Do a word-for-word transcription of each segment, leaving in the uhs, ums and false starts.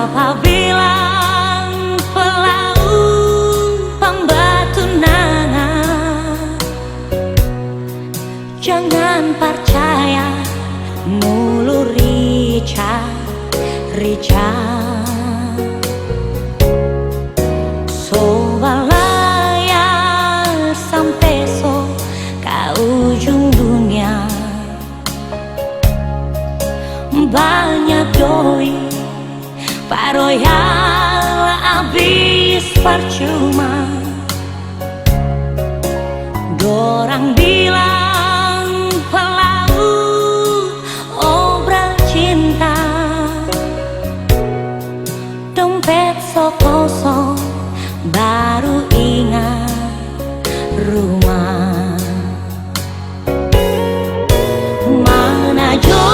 Apa bilang pelaut pambatunangan, jangan parcaya mulu rica-rica. So balayar sampe so ka ujung dunia. Banya doi paroyal abis parcuma. Dorang bilang pelaut obral cinta. Dompet so kosong, baru inga rumah. Mana jo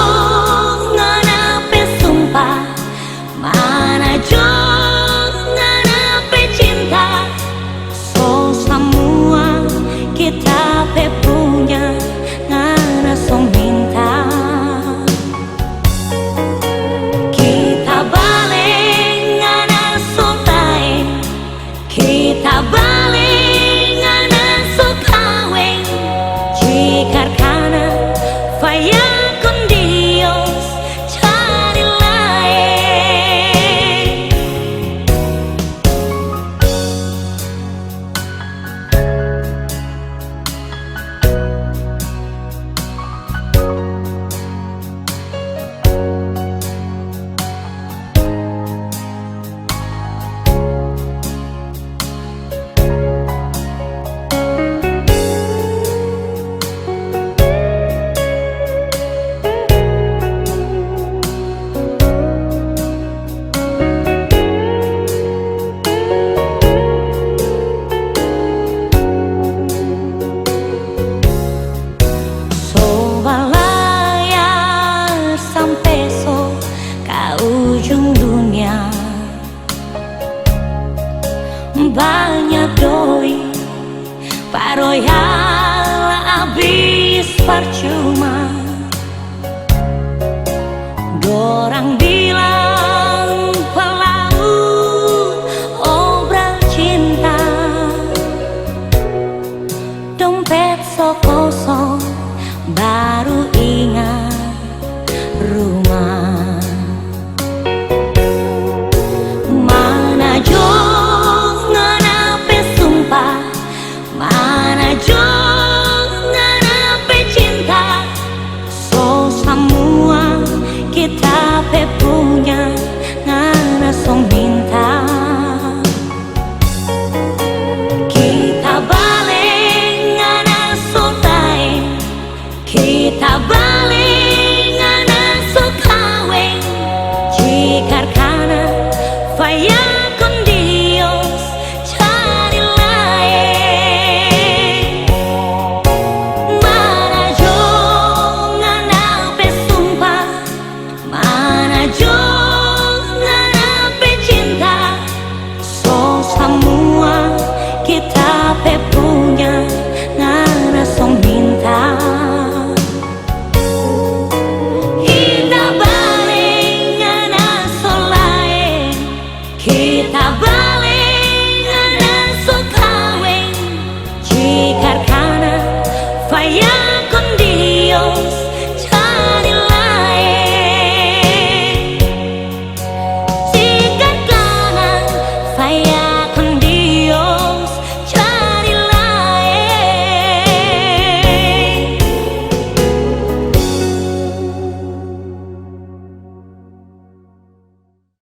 ngana pe sumpah, mana jo ngana pe cinta? So samua kita pe punya, ngana so minta. Kita bale ngana so laeng, kita bale ngana so kaweng. Jikar kana faya kon Dios cari laeng. So balayar sampe so ka ujung dunia. Banya doi paroyal